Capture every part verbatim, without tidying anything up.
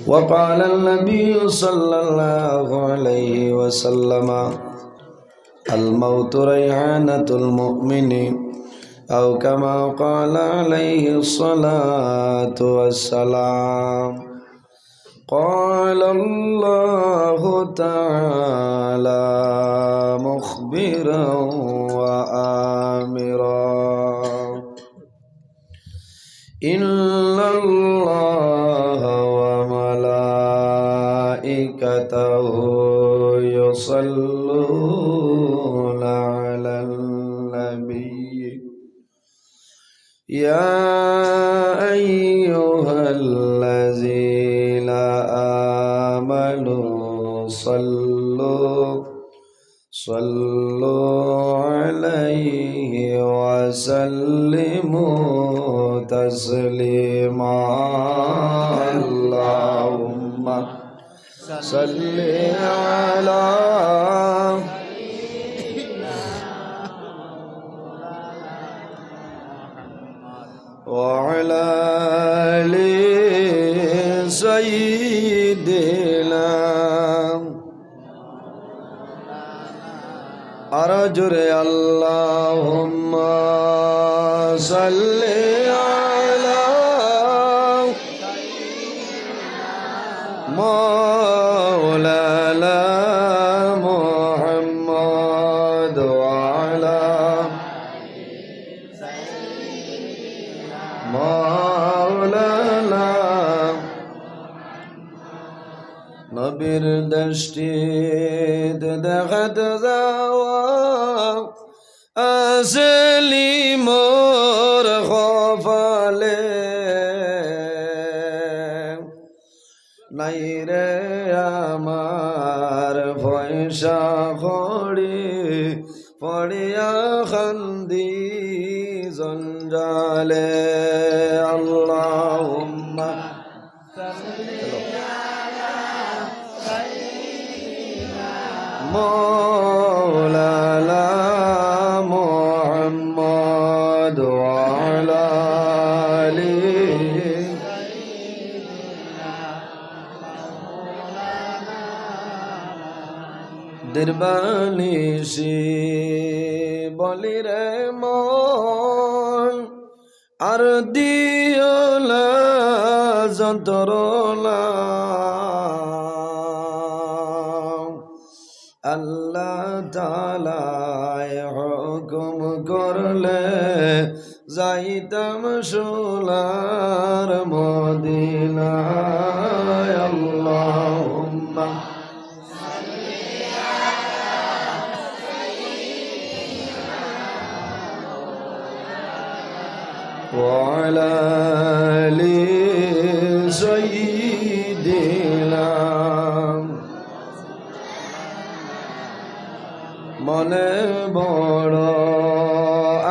وقال النبي صلى الله عليه وسلم: الموت ريحانة المؤمن، أو كما قال عليه الصلاة والسلام. قال الله تعالى مخبرا وآمرا: إن الله وملائكته يصلون على النبي، يا أيها الذين آمنوا صلوا صلوا عليه وسلموا تسليما. اللهم صل على وعلى آل سيدنا আরো জোরে, اللهم صل على مولانا محمد وعلى مولانا। নবীর দৃষ্টিতে দেখাত যাওয়া আসেনি মোর কপালে। নাই রে আমার পয়সা কড়ি, পড়িয়া কান্দি জঞ্জালে। اللهم مولانا محمد وعلى آل দিবানিশি বলি রে মন, আর দিও না যন্ত্রণা। আল্লাহ তাআলায় হুকুম করলে যাইতাম সোনার মদিনায়। اللهم وعلى آل سيدنا। মনে বড়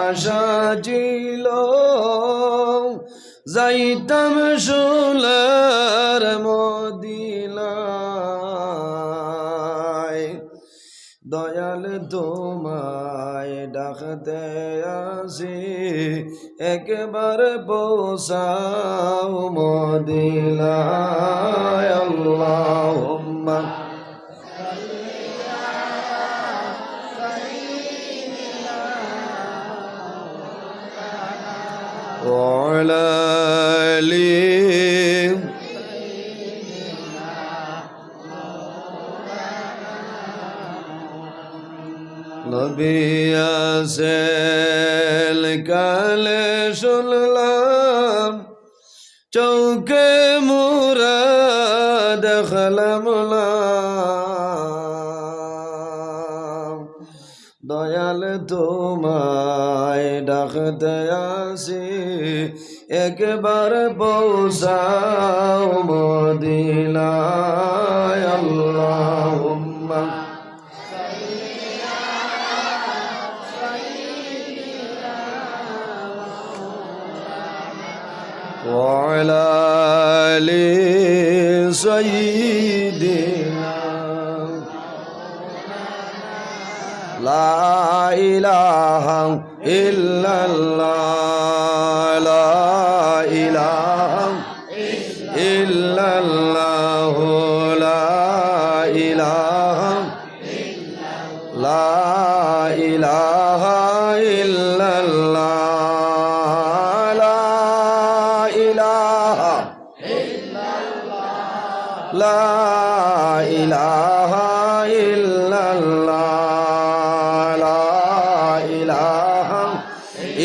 আশা ছিল, যাইতাম সোনার মদিনায়। দয়াল তোমায় ডাকতে আসি, একবার পৌঁছাও মদিনায়। اللهم وعلى آل নবী আসেন কানে শুনলাম, চোখে মুরা দেখলাম না। দয়াল তোমায় ডাকতে আসি, একবার পৌঁছাও মদিনায়। اللهم وعلى آل سيدنا। لا إله إلا الله، لا إله إلا الله، لا إله، لا إله إلا الله، لا إله، لا إله إلا الله، لا إله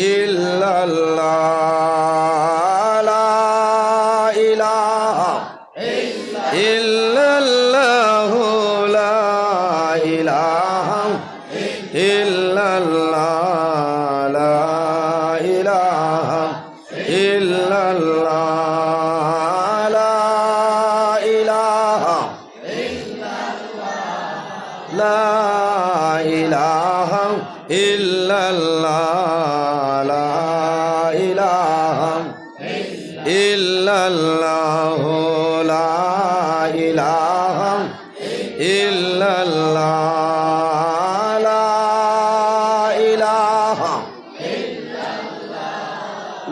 إلا الله، لا إله إلا الله، لا إله إلا الله، لا إله إلا الله، لا إله، لا إله إلا الله، لا إله إلا الله، لا إله إلا الله، لا إله،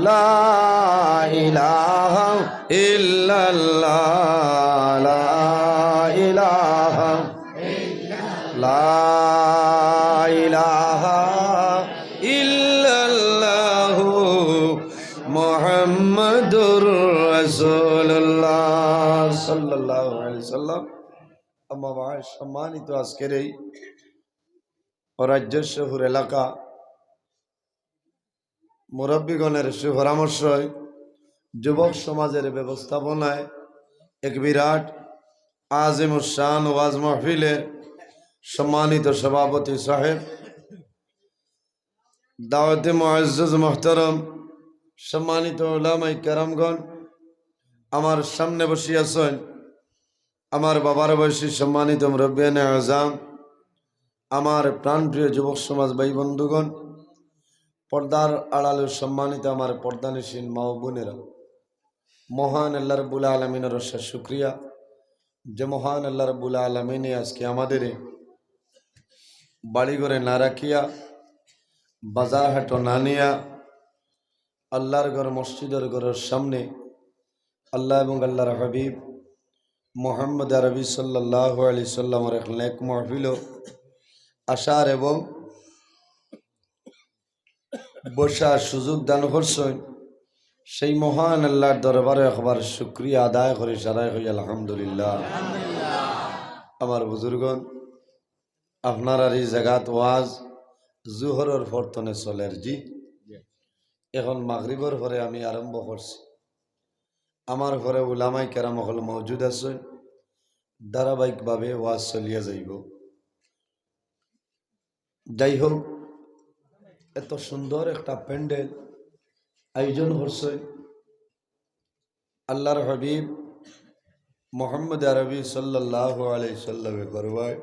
لا إله إلا الله، لا إله، لا إله إلا الله، محمد رسول الله صلى الله عليه وسلم। أما بعد، সম্মানিত আজকের এই রাজ্যেশ্বরপুর এলাকা মুরব্বীগণের সুপরামর্শয় যুবক সমাজের ব্যবস্থাপনায় এক বিরাট আজিমুস শান ওয়াজ মাহফিলের সম্মানিত সভাপতি সাহেব, দাওয়াতে মুআজ্জাজ মুহতারাম, সম্মানিত উলামায়ে কেরামগণ, আমার সামনে বসিয়া আছেন আমার বাবার বয়সী সম্মানিত মুরব্বিয়ানে আজাম, আমার প্রাণপ্রিয় যুবক সমাজ ভাই বন্ধুগণ, পর্দার আড়ালে সম্মানিত আমার পর্দানিশীন মা ও বোনেরা, মহান আল্লাহ রাব্বুল আলামিনের অশেষ শুকরিয়া যে মহান আল্লাহ রাব্বুল আলামিনে আজকে আমাদের বাড়িঘরে না রাখিয়া, বাজার হাটো না নিয়া, আল্লাহর ঘর মসজিদের ঘরের সামনে আল্লাহ এবং আল্লাহর হাবিব মোহাম্মদ আরবি সাল্লাল্লাহু আলাইহি সাল্লামের এক নেক মাহফিল আসার এবং বসার সুযোগ দান করছেন, সেই মহান আল্লাহর দরবারে একবার শুকরিয়া আদায় করি, সারাই কই আলহামদুলিল্লাহ। আমার বুজুর্গণ, আপনারার এই জাগাত ওয়াজ জুহরর পর তনে চলের, জি, এখন মাগরিবর পরে আমি আরম্ভ করছি। আমার পরে উলামায়ে কেরাম অকল মওজুদ আছেন, ধারাবাহিকভাবে ওয়াজ চলিয়া যাইব। যাই হোক, এত সুন্দর একটা প্যান্ডেল আয়োজন করছে আল্লাহর হাবিব মোহাম্মদ আরবি সাল্লাল্লাহু আলাইহি সাল্লামে ফরমায়,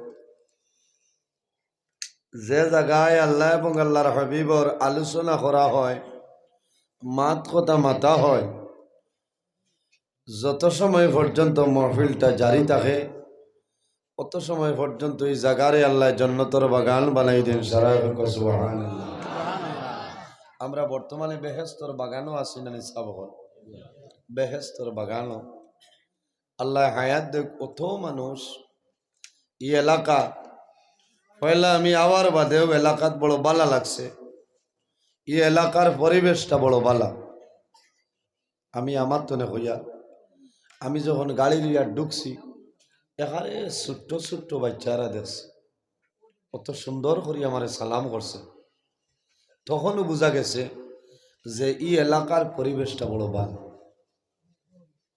যে জাগায় আল্লাহ এবং আল্লাহর হাবিবর আলোচনা করা হয়, মাত কথা মাতা হয়, যত সময় পর্যন্ত মাহফিলটা জারি থাকে, অত সময় পর্যন্ত এই জাগারে আল্লাহ জন্নতর বাগান বানাই দেন। সারা কও সুবহানাল্লাহ। আমরা বর্তমানে বেহেস্তর বাগানো আছি না নি সাব অকল? বেহেস্তর বাগানো আল্লাহ হায়াত দেখ, অত মানুষ এই এলাকা, পয়লা আমি আওয়ার বাদেও এলাকাত বড় বালা লাগছে, এই এলাকার পরিবেশটা বড় বালা। আমি আমার তনে কইয়া, আমি যখন গাড়ি লইয়া ঢুকছি, এখানে ছোট্ট ছোট্ট বাচ্চারা দেখছি, অত সুন্দর করি আমারে সালাম করছে। তখনও বুঝা গেছে যে এই এলাকার পরিবেশটা বড় ভালো।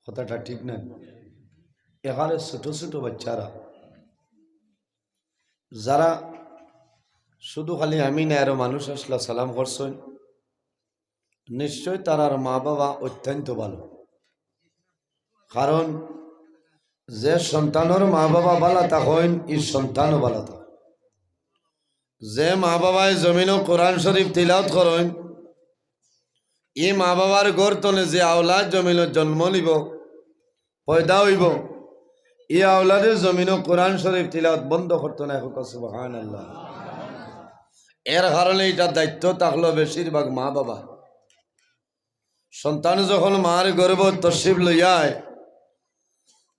কথাটা ঠিক না? এখানে ছোট ছোট বাচ্চারা, যারা শুধু খালি আমি না, আরো মানুষ আসলা সালাম করছেন, নিশ্চয় তারার মা বাবা অত্যন্ত ভালো। কারণ যে সন্তানর মা বাবা বালা থাকইন, ই সন্তানও বালা থাকে। যে মা বাবায় জমিনো কোরআন শরীফ তিলাওত করইন, ই মা বাবার ঘর তনে যে আওলাদ জমিনো জন্ম নিব, পয়দা হইব, ই আওলাদে জমিনো কোরআন শরীফ তিলাওত বন্ধ করতো না। এখন সুবহানাল্লাহ। এর কারণে এটা দায়িত্ব থাকলো বেশিরভাগ মা বাবা। সন্তান যখন মার গর্ভ তশরিফ লইয়ায়,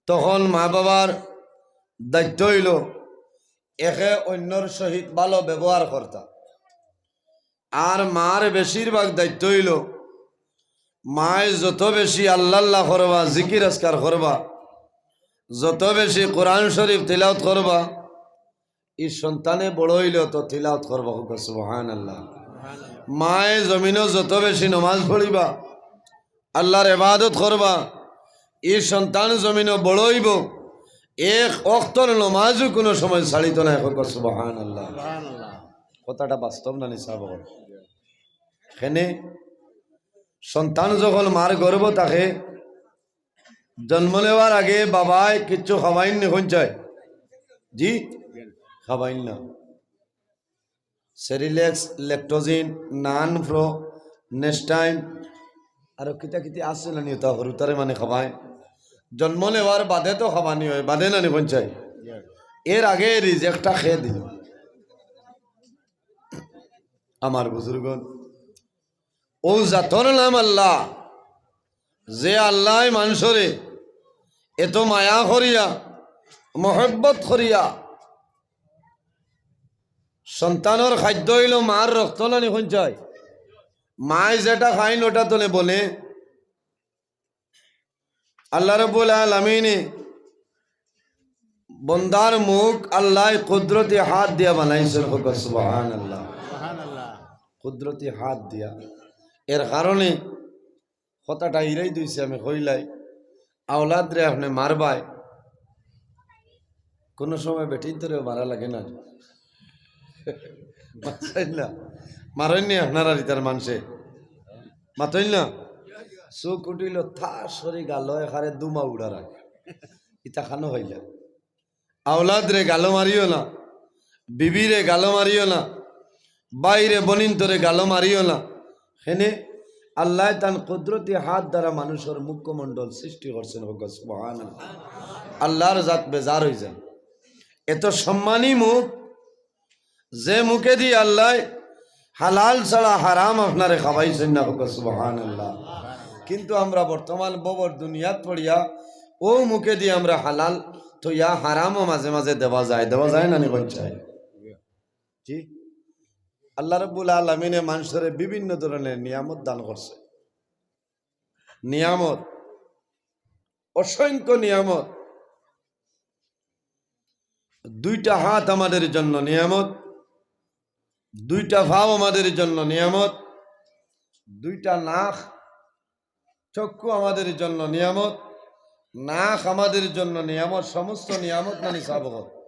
তখন মা বাবার দায়িত্ব অইলো একে অইন্যর সহিত ভালো ব্যবহার করতা। আর মার বেশিরভাগ দায়িত্ব অইলো মায় যত বেশি আল্লাহ আল্লাহ করবা, জিকির আজকার করবা, যত বেশি কোরআন শরীফ তিলাওয়াত করবা, ই সন্তানে বড় অইলে অত তিলাওয়াত করবা। কউক্কা সুবহানাল্লাহ। মায়ে জমিনো যত বেশি নমাজ পড়িবা, আল্লাহর ইবাদত করবা, ই সন্তান জমিনো বড় অইবো, এক অক্তর নমাজও কুনু সময় ছাড়িতো নায়। কউক্কা সুবহানাল্লাহ। কথাটা বাস্তব না নি সাব অকল? কেনে সন্তান যখন মার গর্ভ থাকে, জন্ম নেওয়ার আগে বাবায় কিচ্ছু খাবাইন নি কইন চাই? জি, খাবাইন না। সেরিল্যাক্স, ল্যাকটোজিন, নান প্রো, নেস্টাইন, আরো কিতা কিতা আছে না নি, ওটা হুরুতারে মানে খাবাইন। জন্ম নেওয়ার বাদে তো খাবানি অয়, বাদে না নি কইন চাই? এর আগে রিজেকটা খেয়ে দিল। আমার বুজুর্গন, অউ জাতর নাম আল্লাহ। যে আল্লায় মানষরে এত মায়া করিয়া, মহব্বত করিয়া, সন্তানর খাদ্য অইলো মার রক্ত না নি কইন চাই? মায় যেটা খাইন ওটা তনে বনে। আল্লাহ রাব্বুল আলামিনে বন্দার মুখ আল্লায় কুদরতি হাত দিয়া বানাইছইন। কউক্কা সুবহানাল্লাহ। কুদরতি হাত দিয়া। এর কারণে কথাটা ইরাই দিছে, আমি কইলাই, আওলাদরে আপনে মারবায়, কুনু সময় বেটিন্তরেও মারা লাগে না। মারছইন না? মারইন নি আপনারার ইতার মানষে? মাতইন না? চউখ উঠিল, ঠাস করি গালো এখারে দুমা উড়ার আগে। ইতা খানো অইলা। আওলাদরে গালো মারিও না, বিবিরে গালো মারিও না, ভাইরে বনিন্তরে গালো মারিও না। হেনে আল্লায় তান কুদরতি হাত দ্বারা মানুষর মুখমণ্ডল সৃষ্টি করছইন। কউক্কা সুবহানাল্লাহ। আল্লাহর জাত বেজার অইযাইন। এত সম্মানী মুখ, যে মুখেদি আল্লায় হালাল ছাড়া হারাম আপনারে খাবাইছইন না। কউক্কা সুবহানাল্লাহ। কিন্তু আমরা বর্তমান ভবর দুনিয়াত পড়িয়া অউ মুখেদি আমরা হালাল থইয়া হারামও মাঝে মাঝে দেওয়া যায়, দেওয়া যায় না নি কইন চাই? জি, আল্লাহ রাব্বুল আলামিনে মানষরে বিভিন্ন ধরনের নিয়ামত দান করছে, নিয়ামত, অসংখ্য নিয়ামত। দুইটা হাত আমাদের জন্য নিয়ামত, দুইটা পাও আমাদের জন্য নিয়ামত, দুইটা নাক, চক্ষু আমাদের জন্য নিয়ামত, নাক আমাদের জন্য নিয়ামত, সমস্ত নিয়ামত না নি সাব অকল?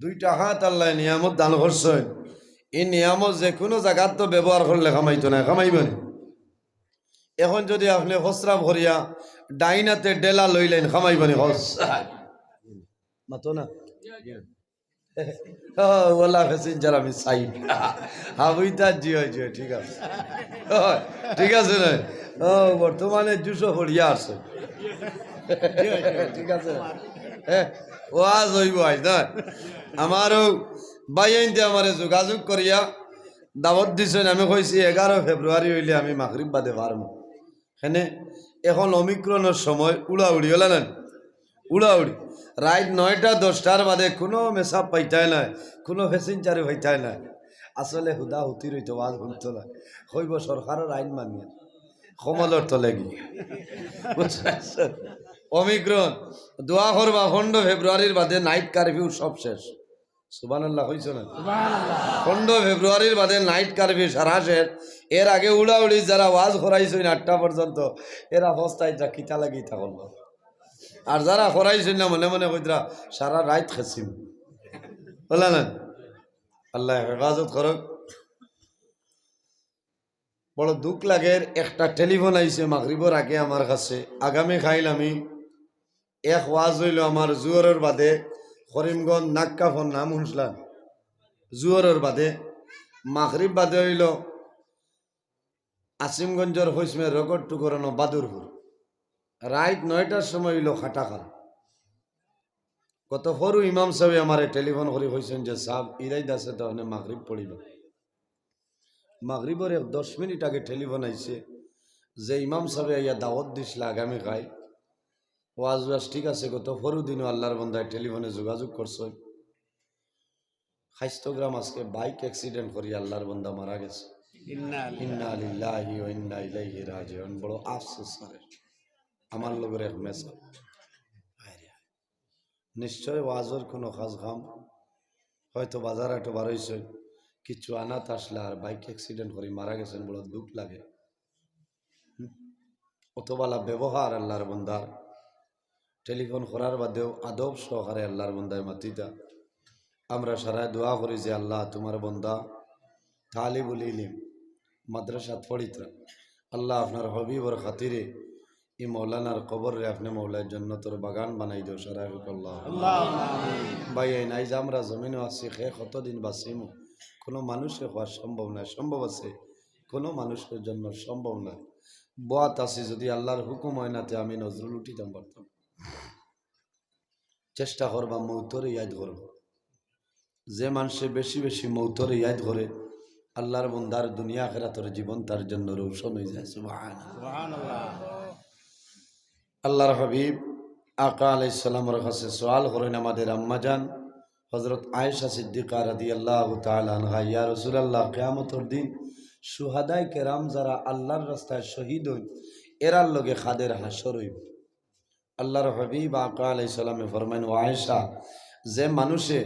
দুইটা হাত আল্লায় নিয়ামত দান করছইন। ই নিয়ামত যেকুনু জাগাত তো ব্যবহার করলে কামাইতো না, কামাইবো নি? এখন যুদি আপনে প্রস্রাব করিয়া ডাইন আতে ডেলা লইলাইন, কামাইবো নি? হস মাতো না। ও, ওলা ফেসিঞ্জার আমি চাই। হাবুইতা জি অয়, জি অয়, ঠিক আছে। ও, ঠিক আছে না? ও, বর্তমানে জুসও পড়িয়া আছে। ঠিক আছে। হ্যাঁ, ওয়াজ অইবো আইজ না? আমারও ভাইয়াইন্তে আমারে যোগাযোগ করিয়া দাওয়াত দিছইন। আমি কইছি এগারো ফেব্রুয়ারি অইলে আমি মাগরিব বাদে পারমু। হেনে এখন অমিক্রণর সময় উড়াউড়ি, অলা না নি? উড়াউড়ি। রাইত নয়টা দশটার বাদে কুনু মেসাব পাইতায় নায়, কুনু ফেসিঞ্জারে পাইতায় নায়। আসলে হুদা হুতি রইতো, ওয়াজ হুনতো না। কইবো সরকারর আইন মানিয়া কমলর তলে গিয়া। বুঝছো? অমিক্রণ। দোয়া করবা, পনেরো ফেব্রুয়ারির বাদে নাইট কারফিউ সব শেষ। সুবহানাল্লাহ কইছো না? পনেরো ফেব্রুয়ারির বাদে নাইট কারফিউ সারা শেষ। এর আগে উড়াউড়ি যারা ওয়াজ করাইছইন আটটা পর্যন্ত, এরা অবস্থায় যা কিতা লাগি তা করলো। আর যারা করাইছইন না মনে মনে কইতরা, "সারা রাইত খেছিম।" অলা না? আল্লায় হেফাজত করউক। বড় দুখ লাগের, একটা টেলিফোন আইছে মাগরিবর আগে আমার কাছে। আগামী কাইল আমি এক ওয়াজ অইলো আমার জুহরর বাদে করিমগঞ্জ নাক্কাফর নাম হুনছলা? জুহরর বাদে, মাগরিব বাদে অইলো আসিমগঞ্জর হইসমে রগর টুকরানো বাদুরপুর। রাইত নয়টার সময় অইলো খাটাখাল। গত পরু ইমাম সাবে আমারে টেলিফোন করি কইছইন যে, "সাব, ইরাইদ আছে তো আপনে মাগরিব পড়িবা।" মাগরিবর এক দশ মিনিট আগে টেলিফোন আইছে যে ইমাম সাবে আইয়া দাওয়াত দিছলা আগামী কাইল। ওয়াজ ওয়াজ ঠিক আছে, গত পরশু দিনও আল্লাহর বন্দায় টেলিফোনে যোগাযোগ করছইন। খাইস্তগ্রাম আজকে বাইক অ্যাক্সিডেন্ট করি আল্লাহর বন্দা মারা গেছে। ইন্না লিল্লাহি। ইন্না লিল্লাহি ওয়া ইন্না ইলাইহি রাজিউন। বড় আফসোস করে আমার লগর এক মেসাব। নিশ্চয় ওয়াজর কোনো কাজ কাম, হয়তো বাজার হাটো বারইছইন, কিছু আনাত আসলা আর বাইক অ্যাক্সিডেন্ট করি মারা গেছইন, বড় দুঃখ লাগে। হুম? অত বালা ব্যবহার আল্লাহর বন্দার, টেলিফোন করার বাদেও আদব সহকারে আল্লাহর বন্দায় মাতিতা। আমরা সারায় দোয়া করি যে আল্লাহ, তোমার বন্দা তালিবুল ইলিম, মাদ্রাসাত পড়িতরা, আল্লাহ আপনার হাবিবর খাতিরে ই মৌলানার কবররে আপনে মৌলায় জন্নতর বাগান বানাই দেও, সারায় কউক্কা আল্লাহ। আল্লাহুম্মা আমিন। ভাইয়াইন, আইজ আমরা জমিনো আছি, কে কতদিন বাঁচিমু, কোনো মানুষে কওয়া সম্ভব নায়, সম্ভব আছে, কোনো মানুষর জন্য সম্ভব নায়। বওয়াত আছি, যদি আল্লাহর হুকুম অয় না, তে আমি নজরুল উঠিতাম পারতাম। চেষ্টা করবা মৌতরে ইয়াদ করবা। যে মানষে বেশি বেশি মৌতরে ইয়াদ করে, আল্লাহর বন্দার দুনিয়া আখেরাতর জীবন তার জন্য রৌশন অইযায়। সুবহানাল্লাহ। সুবহানাল্লাহ। আল্লাহর হাবিব আকা আলাইহিস সালামর কাছে সওয়াল করইন আমাদের আম্মাজান হযরত আয়েশা সিদ্দিকা রাদিয়াল্লাহু তাআলা আনহা, ইয়া রাসূলুল্লাহ, কিয়ামতর দিন শুহাদায়ে কেরাম যারা আল্লাহর রাস্তায় শহীদ অইন, এরার লগে কাদের হাশর অইবো? আল্লাহর হাবিব আকা আলাইহিস সালামে ফরমাইন, "ও আয়েশা, যে মানুষে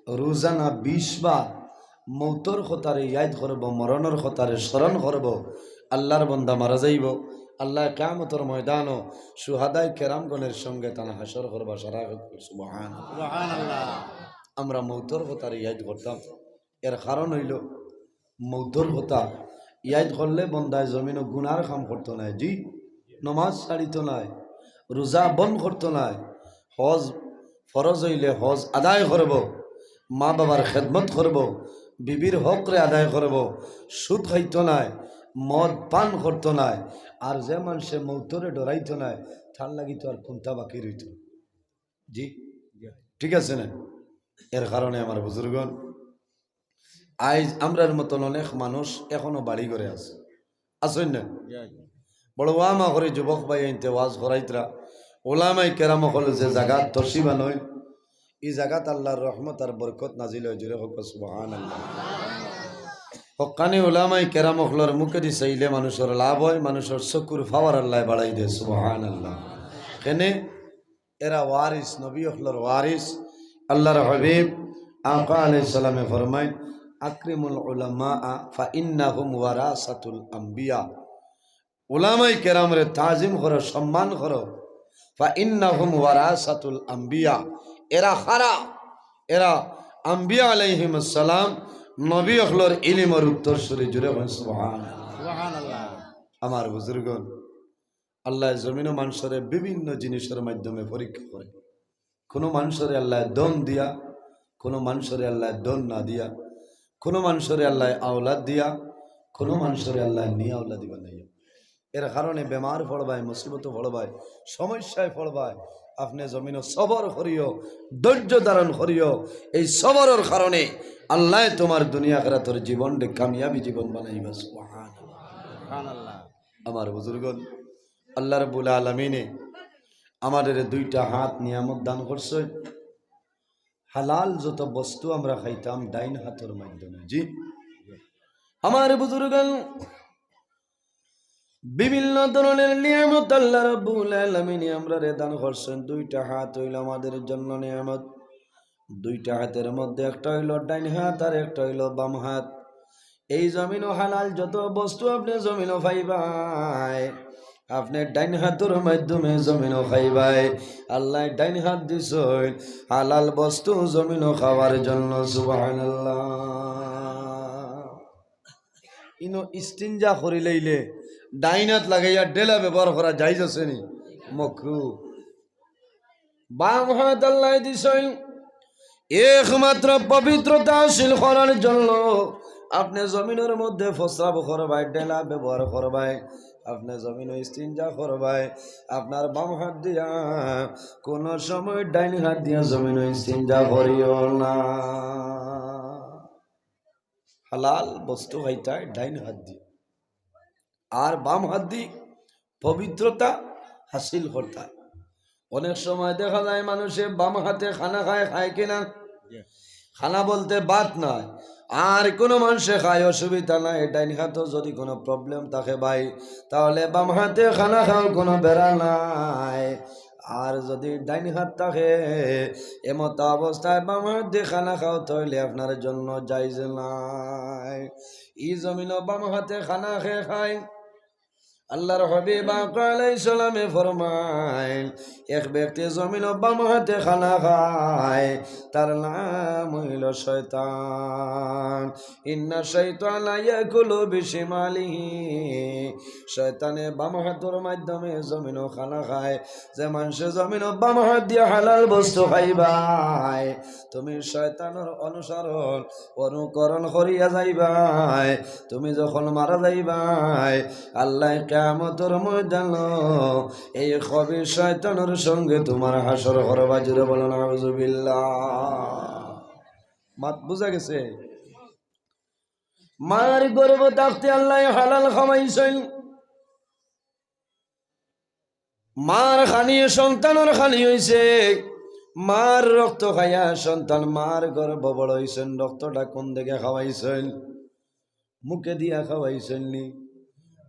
রোজানা বিশ বার মৌতর কথারে ইয়াদ করবো, মরণর কথারে স্মরণ করবো, আল্লাহর বন্দা মারা যাইবো, আল্লাহ কিয়ামতর ময়দানো শুহাদায়ে কেরামগণের সঙ্গে তান হাশর করবা।" সারায় কউক্কা সুবহানাল্লাহ। সুবহানাল্লাহ। আমরা মৌতর কথারে ইয়াদ করতাম, এর কারণ অইলো মৌতর কথা ইয়াদ করলে বন্দায় জমিনো গুনার কাম করতো নায়, জি, নমাজ ছাড়িতো নায়, রোজা বন্ধ করতো নায়, হজ ফরজ অইলে হজ আদায় করবো, মা বাবার খেদমত করবো, বিবির হকরে আদায় করবো, সুদ খাইতো নায়, মদ পান করতো নায়। আর যে মানষে মৌতরে ডরাইতো নায়, তার লাগি তো আর কুন্তা বাকি রইতো না। জি, ঠিক আছে না? এর কারণে আমার বুজুর্গণ, আইজ আমরার মতন অনেক মানুষ এখনো বাড়ি ঘরে আছে, আছইন না? বড় ওয়ামা করি যুবক ভাইয়াইন্তে ওয়াজ করাইতরা, ওলামায়ে কেরাম অকল যে জাগাত তশরিফ আনইন, ই জাগাত আল্লাহর রহমত আর বরকত নাজিল অয়। জোরে কউক্কা সুবহানাল্লাহ। হক্কানি ওলামায়ে কেরাম অকলর মুখেদি চাইলে মানুষর লাভ অয়, মানুষর চকুর পাওয়ার আল্লায় বাড়াই দেয়। সুবহানাল্লাহ। কেনে এরা ওয়ারিস, নবী অকলর ওয়ারিস। আল্লাহর হাবিব আকা আলাইহিস সালামে ফরমাইন, "আকরিমুল উলামা ফা ইন্নাহুম ওয়ারাসাতুল আম্বিয়া।" উলামায়ে কেরামরে তাজিম করো, সম্মান করো। "ফা ইন্নাহুম ওয়ারাসাতুল আম্বিয়া।" এরা কারা? এরা আম্বিয়া আলাইহিমুস সালাম, নবী অকলর ইলিমর উত্তরসূরি। জোরে কইন সুবহানাল্লাহ। সুবহানাল্লাহ। আমার বুজুর্গণ, আল্লায় জমিনো মানষরে বিভিন্ন জিনিসর মাধ্যমে পরীক্ষা করে। কোনো মানষরে আল্লায় ধন দিয়া, কোনো মানষরে আল্লায় ধন না দিয়া, কোনো মানষরে আল্লায় আওলাদ দিয়া, কোনো মানষরে আল্লায় নি আওলাদি বানাইয়া। এর কারণে বেমার পড়বায়, মুসিবতো পড়বায়, সমস্যায় পড়বায়, আপনে জমিনো সবর করিও, ধৈর্য ধারণ করিও। এই সবরর কারণে আল্লায় তোমার দুনিয়া আখিরাতর জীবনরে কামিয়াবি জীবন বানাইবা। সুবহানাল্লাহ। সুবহানাল্লাহ। আমার বুজুর্গণ, আল্লাহ রাব্বুল আলামিনে আমাদের দুইটা হাত নিয়ামত দান করছে। হালাল যত বস্তু আমরা খাইতাম ডাইন হাতর মাধ্যমে। জি, আমার বুজুর্গণ, বিভিন্ন ধরনের নিয়ামত আল্লাহ রাব্বুল আলামিনে আমরারে দান করছেন। দুইটা হাত অইলো আমাদের জন্য নিয়ামত। দুইটা হাতের মধ্যে একটা অইলো ডাইন হাত আর একটা অইলো বাম হাত। এই জমিনো হালাল যত বস্তু আপনে জমিনো পাইবায়, আপনে ডাইন হাতর মাধ্যমে জমিনো খাইবায়। আল্লায় ডাইন হাত দিছইন হালাল বস্তু জমিনো খাওয়ার জন্য। সুবহানাল্লাহ। ইনো ইস্তিনজা করিলাইলে ডাইন হাত লাগাইয়া ডেলা ব্যবহার করা জায়েজ আছে নি? মকরু। বাম হাত আল্লায় দিছইন একমাত্র পবিত্রতা হাসিল করার জন্য। আপনে জমিনর মধ্যে প্রস্রাব করবায়, ডেলা ব্যবহার করবায়, আপনে জমিনো ইস্তিনজা করবায়, আপনার বাম হাত দিয়া কোনো সময় ডাইন হাত দিয়া জমিনো ইস্তিনজা করিও না। হালাল বস্তু খাইতায় ডাইন হাত দি, আর বাম হাত দি পবিত্রতা হাসিল করতায়। অনেক সময় দেখা যায় মানুষে বাম হাতে খানা খায়, খায় কি না? খানা বলতে ভাত নায়, আর কোনো মানুষে খায়, অসুবিধা নাই। ডাইন হাতও যদি কোনো প্রবলেম থাকে ভাই, তাহলে বাম হাতে খানা খাও, কোনো বেড়া নাই। আর যদি ডাইন হাত থাকে, এমতো অবস্থায় বাম হাত দিয়া খানা খাও, তাহলে আপনার জন্য জায়েজ নাই। ই জমিনও বাম হাতে খানা খেয়ে খায়। আল্লাহর হাবিব আকা আলাইহিস সালামে ফরমাইন, এক ব্যক্তি জমিনও বাম হাতে খানা খায়, তার নাম অইলো শয়তান। ইন্না শাইতানা ইয়াকুলু বিশিমালিহি। শয়তানে বাম হাতর মাধ্যমে জমিনও খানা খায়। যে মানষে জমিনও বাম হাত দিয়া হালাল বস্তু খাইবায়, তুমি শয়তানর অনুসরণ, অনুকরণ করিয়া যাইবায়। তুমি যখন মারা যাইবায়, আল্লায় কিয়ামতর ময়দানো এই খবিস শয়তানর সঙ্গে তুমার হাশর করবা। জোরে বলো, নাউজুবিল্লাহ। মাত বুঝা গেছে? মার গর্ভ থাকতে আল্লায় হালাল খাওয়াইছইন। মার খানি সন্তানর খানি অইছে, মার রক্ত খাইয়া সন্তান মার গর্ভ বড় অইছইন। রক্তটা কোন দিকে খাওয়াইছইন? মুখে দিয়া খাওয়াইছইন নি?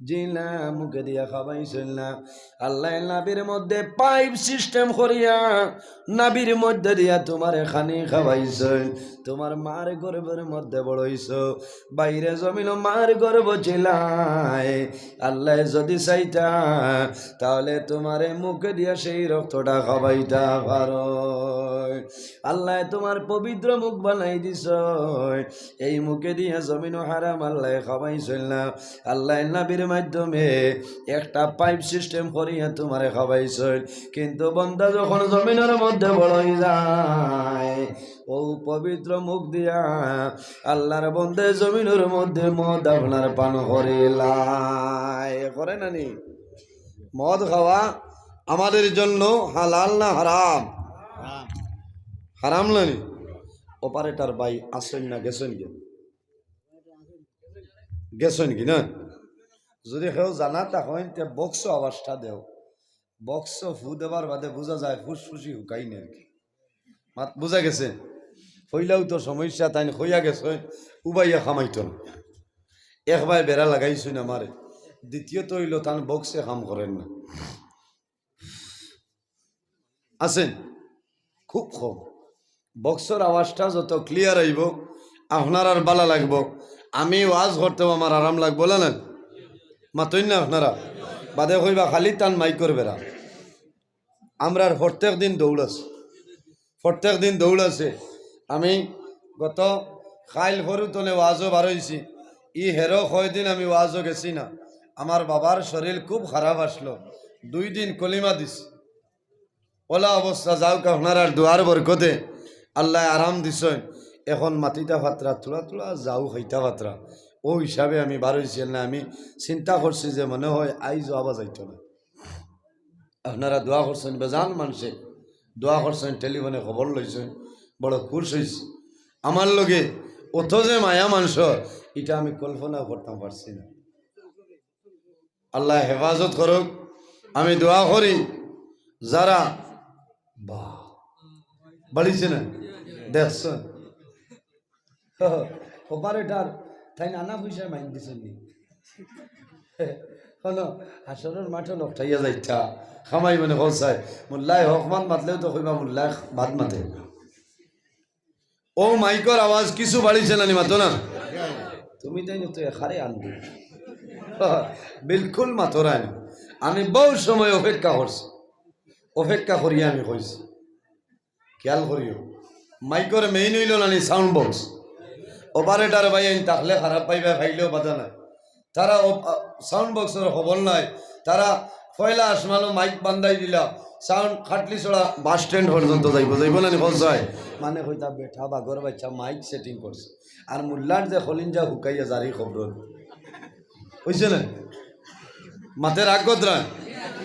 জি না, মুখে দিয়া খাওয়াইছইন না। আল্লায় নাভির মধ্যে পাইপ সিস্টেম করিয়া নাভির মধ্যে দিয়া তুমারে খানি খাওয়াইছইন। তুমার মার গর্ভর মধ্যে বড় অইছো, বাইরে জমিনও মার গর্ভ ছিলায়। আল্লায় যদি চাইতা, তাহলে তুমারে মুখে দিয়া সেই রক্তটা খাওয়াইতা পারইন। আল্লায় তুমার পবিত্র মুখ বানাই দিছইন। এই মুখে দিয়া জমিনও হারাম আল্লায় খাওয়াইছইন না। আল্লায় নাভির মাধ্যমে একটা পাইপ সিস্টেম করিয়া তুমারে খাওয়াইছইন। কিন্তু বন্দা যখন জমিনর মধ্যে বড় অইযায়, অউ পবিত্র মুখ দিয়া আল্লাহর বন্দে জমিনর মধ্যে মদ আপনার পান করিলায়। করে না নি? মদ খাওয়া আমাদের জন্য হালাল না হারাম? হারাম না নি? অপারেটর ভাই আছইন না, গেছইন কি? গেছইন কি না? যদি কেউ জানা থাকইন, তে বক্সো আওয়াজটা দেও। বক্সো ফু দেবার বাদে বুঝা যায় ফুসফুসি হুকাইন আর কি। মাত বুঝা গেছে? পয়লাউ তো সমস্যা, তাইন কইয়া গেছইন, উবাইয়া কামাইতো না। একবায় বেড়া লাগাইছইন আমারে, দ্বিতীয়ত অইলো তান বক্সে কাম করের না। আছেন? খুব কম। বক্সর আওয়াজটা যত ক্লিয়ার আইবো, আপনারার ভালা লাগবো। আমি ওয়াজ করতেও আমার আরাম লাগবো, না না? মাতইন না আপনারা? বাদে কইবা, "খালি তান মাইকর বেড়া।" আমরার প্রত্যেক দিন দৌড় আছে, প্রত্যেক দিন দৌড় আছে। আমি গত কাইল পরু তনে ওয়াজো বারইছি, ই হেরো কয়দিন আমি ওয়াজো গেছি না। আমার বাবার শরীর খুব খারাপ আসলো, দুই দিন কলিমা দিছি। অলা অবস্থা যাউক, আপনারার দোয়ার বরকতে আল্লায় আরাম দিছইন। এখন মাতিতা পাররা, থুড়া থুড়া যাউ খাইতা পাররা। অউ হিসাবে আমি বারইছি না, আমি চিন্তা করছি যে মনে হয় আইজও আওয়া যাইতো না। আপনারা দোয়া করছইন, বেজান মানষে দোয়া করছইন, টেলিফোনে খবর লইছইন, বড় খুশ অইছি। আমার লগে অত যে মায়া মানষর, ইটা আমি কল্পনাও করতাম পারছি না। আল্লায় হেফাজত করউক। আমি দোয়া করি, যারা, বাহ, বাড়িছে না, দেখছইন? অপারেটর, তাইন আনা পয়সায় মাইক দিছইন নি? হুনো, হাশরর মাঠো লটকাইয়া যাইতা, কামাই মানে কও চাই, মোল্লায় হক মাত মাতলেও তো কইবা মোল্লায় বাদ মাতে। অউ মাইকর আওয়াজ কিছু বাড়িছে না নি, মাতো না? তুমি তাইন তো এখারে আনবি। বিলকুল মাতরায় না। আমি বউত সময় অপেক্ষা করছি, অপেক্ষা করিয়া আমি কইছি। খেয়াল করিও, মাইকর মেইন অইলো না নি সাউন্ড বক্স। অপারেটর ভাইয়াইন থাকলে খারাপ পাইবা, পাইলেও বাধা নাই। তারা অ-, আ, সাউন্ড বক্সর খবর নাই। তারা পয়লা আসমানো মাইক বান্ধাই দিলা, সাউন্ড খাটলিছড়া বাস স্ট্যান্ড পর্যন্ত যাইবো, যাইবো না নি? কও চাই। মানে কইতা, "বেটা বাঘর বাচ্চা মাইক সেটিং করছে।" আর মোল্লার যে কলিঞ্জা হুকাইয়া জারি খবর। অইছে না? মাতে রাগ কররা?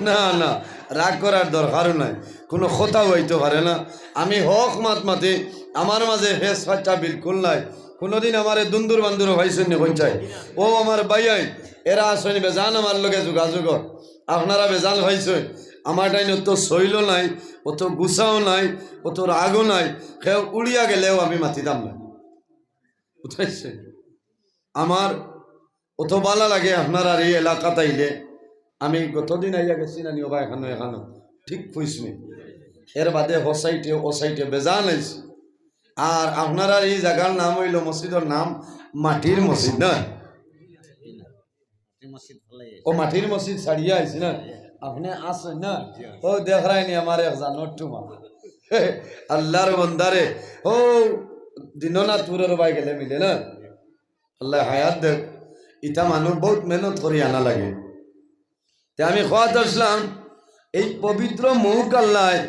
না, না, রাগ করার দরকারও নাই, কুনু কথাও অইতো পারে না। আমি হক মাত মাতি, আমার মাঝে ফেস ফাচ্চা বিলকুল নাই। কুনুদিন আমারে দুন্দুর বান্দুরও পাইছইন নি কইন চাই? অউ আমার ভাইয়াইন, এরা আছইন বেজান আমার লগে যোগাযোগ, আপনারা বেজান পাইছইন। আমার টাইন অত শৈল নাই, অত গুছাও নাই, অত রাগও নাই। কেউ উড়িয়া গেলেও আমি মাতিতাম না। বুঝতে পারছেন? আমার অত ভালা লাগে আপনারার এই এলাকাত আইলে। আমি গতদিন আইয়া গেছি না নি ওবা এখানো, এখানো, ঠিক ফুইসমি। এর বাদে হ সাইডে, ও সাইডে বেজান আইছি। আর আপনারার এই জাগার নাম অইলো, মসজিদর নাম মাটির মসজিদ না? ও মাটির মসজিদ ছাড়িয়া আইছি না? আপনে আছইন না? ও দেখরায়নি আমার এক জানোর টুমা। আল্লার বন্দারে, ও দিননাথপুরর বায় গেলে মিলে না? আল্লায় হায়াত দেউক। ইতা মানুষ বউত মেহনত করি আনা লাগে। তে আমি কওয়াত আছলাম, এই পবিত্র মুখ আল্লায়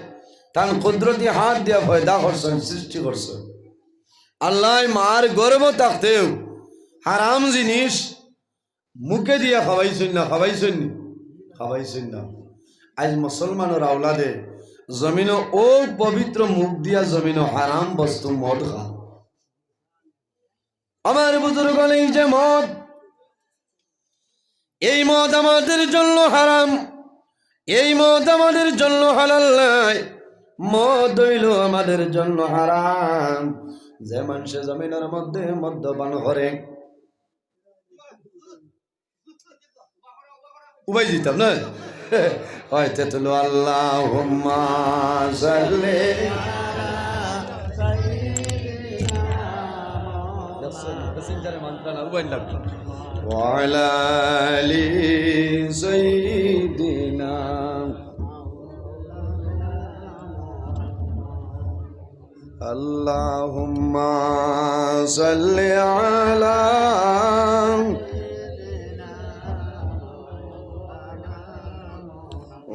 তান কুদরতি হাত দিয়া পয়দা করছইন, সৃষ্টি করছইন। আল্লায় মার গর্ভ থাকতেউ হারাম জিনিস মুখে দিয়া খাওয়াইছইন না, খাওয়াইছইন নি? খাওয়াইছইন না। আইজ মুসলমানর আওলাদে জমিনো ও পবিত্র মুখ দিয়া জমিনো হারাম বস্তু মদ খা। আমার বুজুর্গ, এই যে মদ, এই মদ আমাদের জন্য হারাম, এই মদ আমাদের জন্য হালাল নায়। মদ অইলো আমাদের জন্য হারাম। যে মানষে জমিনর মধ্যে মদ্যপান করে, উবাই দিতাম না? হয় তে তুলো, আল্লাহুম্মা সাল্লি। ওয়া আলা আলি সাইয়্যিদিনা। اللهم صل على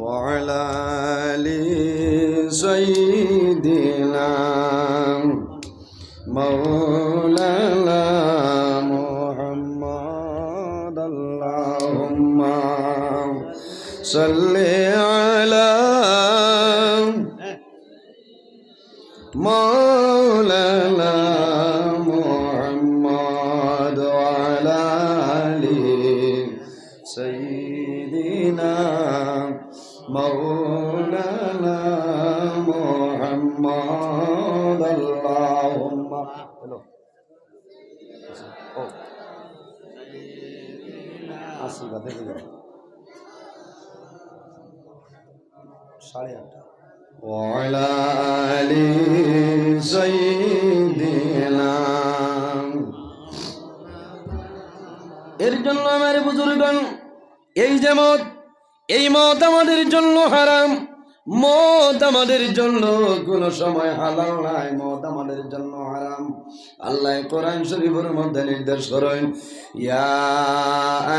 وعلى آل سيدنا مولانا محمد. اللهم صل على مولانا محمد وعلى آل سيدنا مولانا محمد. اللهم আশীর্বাদ সাড়ে আটটা। وعلى آل سيدنا. এর জন্য আমার বুজুর্গণ, এই যে মদ, এই মদ আমাদের জন্য হারাম, মদ আমাদের জন্য কোনো সময় হালাল নাই, মদ আমাদের জন্য হারাম। আল্লায় কোরআন শরীফর মধ্যে নির্দেশ করইন, يا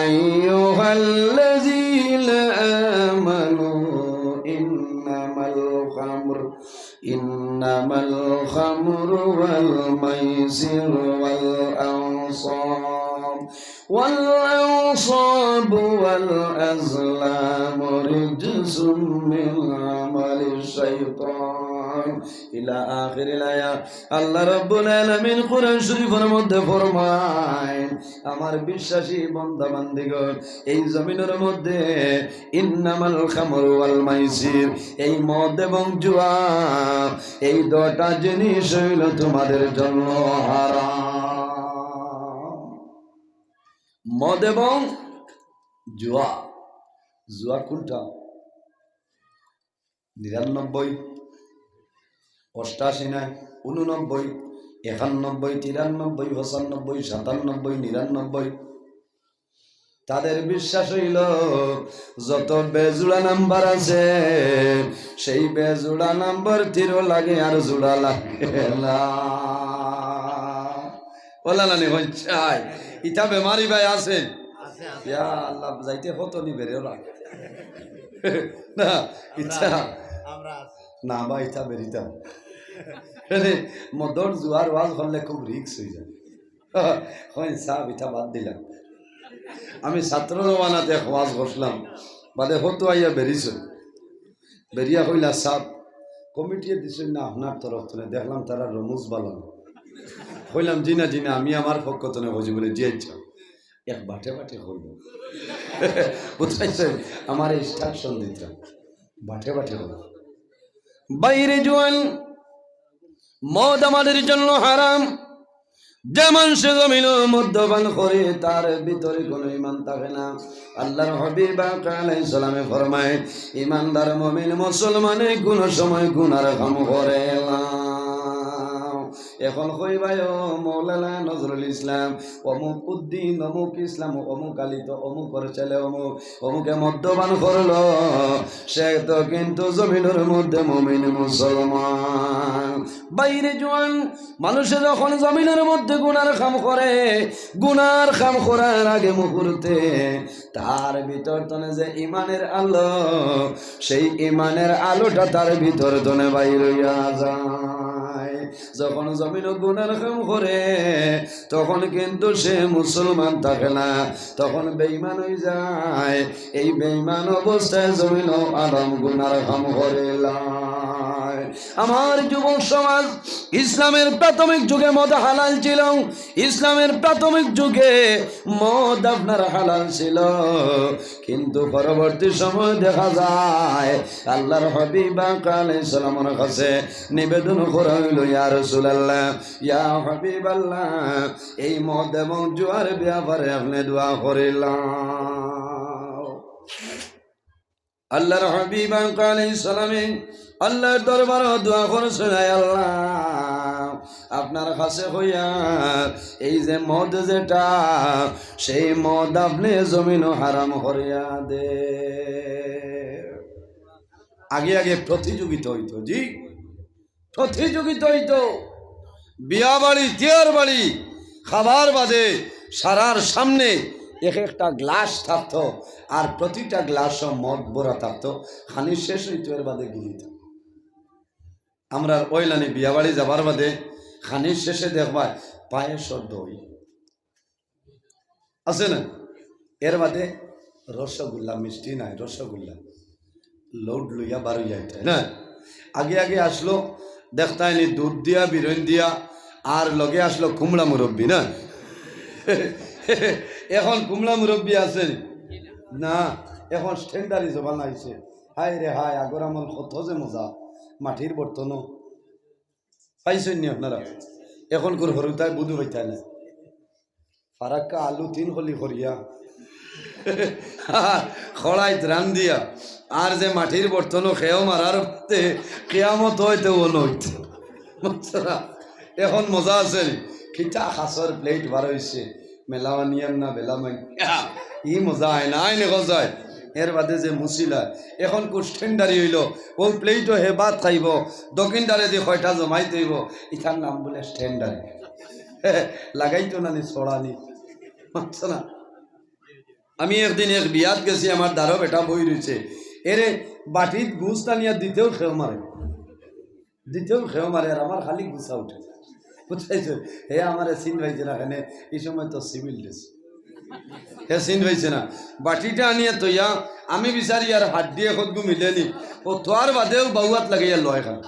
أيها الذين آمنوا إنما الخمر إنما الخمر والميسر والأنصاب والأنصاب والأزلام رجس من عمل الشيطان. إلى آخر الآية. আল্লাহ রাব্বুল আলামিন কোরআন শরীফর মধ্যে ফরমাইন, আমার বিশ্বাসী বান্দা বান্দিগণ, এই জমিনর মধ্যে ইন্নামাল খামরু ওয়াল মাইসির, এই মদ এবং জুয়া, এই দুইটা জিনিস অইলো তোমাদের জন্য হারাম। মদ এবং জুয়া। জুয়া কোনটা? নিরানব্বই, অষ্টাশি নায়, ঊননব্বই, একানব্বই, তিরানব্বই, পঁচানব্বই, সাতানব্বই, নিরানব্বই। তাদের বিশ্বাস অইলো যত বেজুড়া নাম্বার আছে, সেই বেজুড়া নাম্বার তীরও লাগে আর জুড়া লাগে না। ওলা নানি হইন চাই, ইতা বেমারি ভাই আছে। আছে, আছে। ইয়া আল্লাহ, যাইতে কত নি বেরেও রাখ। না, আমরা ইচ্ছা। আছি, আমরা আছি। না বা ইতা বেরিতাম। মানে, মদর জুয়ার ওয়াজ করলে খুব রিস্ক অই যায়। হয় সাব, ইতা বাদ দিলাম। আমি ছাত্র জমানাত এক ওয়াজ করছিলাম, বাদে হতো আইয়া বেরিছে। বেরিয়া কইলা, "সাব, কমিটিয়ে দিছইন না আপনার তরফ তনে, দেখলাম তারা রমুজ বালা না।" কইলাম, "জি না, জি না, আমি আমার পক্ষ তনে কইছি।" বলে, "জি আচ্ছা।" এক বাটে বাটে কইল। বুঝতে পারছেন? আমার ইনস্ট্রাকশন দিতাম। বাটে বাটে অইবো। ভাইরে জোয়ান, মদ আমাদের জন্য হারাম। যে মানষে জমিনো মদ্যপান করে, তার ভিতরে কোনো ইমান থাকে না। আল্লাহর হাবিব আকা আলাইহিস সালামে ফরমায়, ইমানদার মুমিন মুসলমানে কোনো সময় গুনার কাম করে না। এখন কইবায়, ও মৌলানা নজরুল ইসলাম, অমুক উদ্দিন, অমুক ইসলাম, অমুক আলী তো অমুকর ছেলে, অমুক, অমুকে মদ্যপান করলো, সে তো কিন্তু জমিনর মধ্যে মুমিন মুসলমান। ভাইরে জোয়ান, মানষে যখন জমিনর মধ্যে গুনার কাম করে, গুনার কাম করার আগে মুহূর্তে তার ভিতর তনে যে ইমানের আলো, সেই ইমানের আলোটা তার ভিতর তনে বাইর অইয়া যায়। যখন জমিনো গুনার কাম করে, তখন কিন্তু সে মুসলমান থাকে না, তখন বেঈমান অইযায়। এই বেঈমান অবস্থায় জমিনো আরাম গুনার কাম করিলায়। আমার যুবক সমাজ, ইসলামের প্রাথমিক যুগে মদ হালাল ছিল, ইসলামের প্রাথমিক যুগে মদ আপনার হালাল ছিল, কিন্তু পরবর্তী সময় দেখা যায় আল্লাহর হাবিব আকা আলাইহিস সালামর কাছে নিবেদন করা অইলো, ইয়া রাসূলুল্লাহ, ইয়া হাবিবাল্লাহ, এই মদ এবং জুয়ার ব্যাপারে আপনে দোয়া করিলাও। আল্লাহর হাবিব আকা আলাইহিস সালামে আল্লাহর দরবারো দোয়া করছইন, আয় আল্লাহ, আপনার কাছে কইয়ার, এই যে মদ যেটা, সেই মদ আপনে জমিনো হারাম করিয়া দে। আগে আগে প্রতিযোগিতা অইতো, জি, প্রতিযোগিতা অইতো। বিয়া বাড়ি, তিয়ার বাড়ি, খাবার বাদে সারার সামনে এক একটা গ্লাস থাকতো, আর প্রতিটা গ্লাসো মদ ভরা থাকতো। খানি শেষ অইতো, এর বাদে গিলিতা। আমরার অইলানি বিয়া বাড়ি যাবার বাদে খানি শেষে দেখবায় পায়েসর দই। আছে না? এর বাদে রসগোল্লা, মিষ্টি নায়, রসগোল্লা। লোড লইয়া বারইয়া আইতায় না? আগে আগে আসলো, দেখতায়নি দুধ দিয়া, বিরইন দিয়া, আর লগে আসলো কুমড়া মুরব্বি না? এখন কুমড়া মুরব্বি আছে না? এখন স্ট্যান্ডারি জমানা আইছে। হায় রে হায়, আগর আমল কত যে মজা। মাটির বর্তনও পাইছইন নি আপনারা? এখনকুর হুরুতায় বুঝ পাইতায় না। ফারাক্কা আলু তিন কলি করিয়া, কড়াইত রান্দিয়া, আর যে মাটির বর্তনও খেও মারার তে কিয়ামত অইতে ও নইত। বুঝছো না? এখন মজা আছে নি? কিতা খাসর প্লেট বার অইছে, মেলামানিয়াম না বেলামানি, ই মজা আয় না, আয় না গজায়। এর বাদে যে মুসিলা, এখনকুর স্ট্যান্ডারি অইলো, ও প্লেটও হে ভাত খাইবো, দক্ষিণদারেদি কয়টা জমাইত অইবো, ইটার নাম বুলে স্ট্যান্ডারি। লাগাইতো না নি ছড়ানি, বুঝছো না? আমি একদিন এক বিয়াত গেছি, আমার দারো বেটা বই রইছে, এরে বাটিত গুস্ত আনিয়া দিতেও খেও মারে, দিতেও খেও মারে, আর আমার খালি গুসা উঠে। বুঝাইছো? হে আমারে চিন পাইছে না, কেনে ই সময় তো সিভিল ড্রেস। হে চিন পাইছে না। বাটিটা আনিয়া থইয়া আমি বিচারি আর হাড্ডি একতগু মিলেনি। ও থুয়ার বাদেও বাউয়াত লাগাইয়া লয় খান।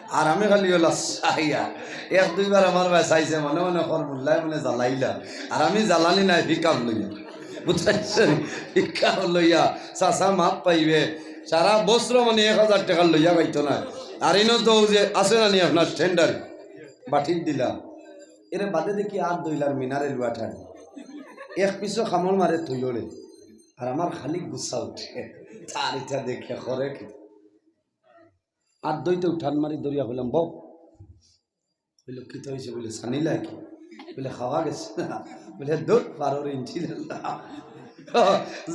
আর আমি খালি অলা চাইয়া। এক দুইবার আমার বায় চাইছে, মনে মনে কর মুল্লায় মনে জ্বালাইলা। আর আমি জ্বালানি নাই, পিকআপ লইয়া। বুঝাইছো নি? পিকআপ লইয়া, চাচা মাফ পাইবে। সারা বছর মানে এক হাজার টেকা লইয়া পাইতো না। আর ইনো তো অউ যে আছে না নি আপনার স্ট্যান্ডারি, বাটিত দিলা। এরে বাদে দেখি আর দইলার মিনারেল ওয়াটার। এক পিসও কামড় মারে থইলে। আর আমার খালি গুসা উঠে। তার ইটা দেখে করে কি? আর দইতে উঠান মারি ধরিয়া কইলাম, "বউ।" কইলো, "কিতা অইছে?" বুলে, "ছানিলা কি?" বুলে, "খাওয়া গেছে না।" বুলে, "দূর, বারোর ইঞ্চি লেলা।"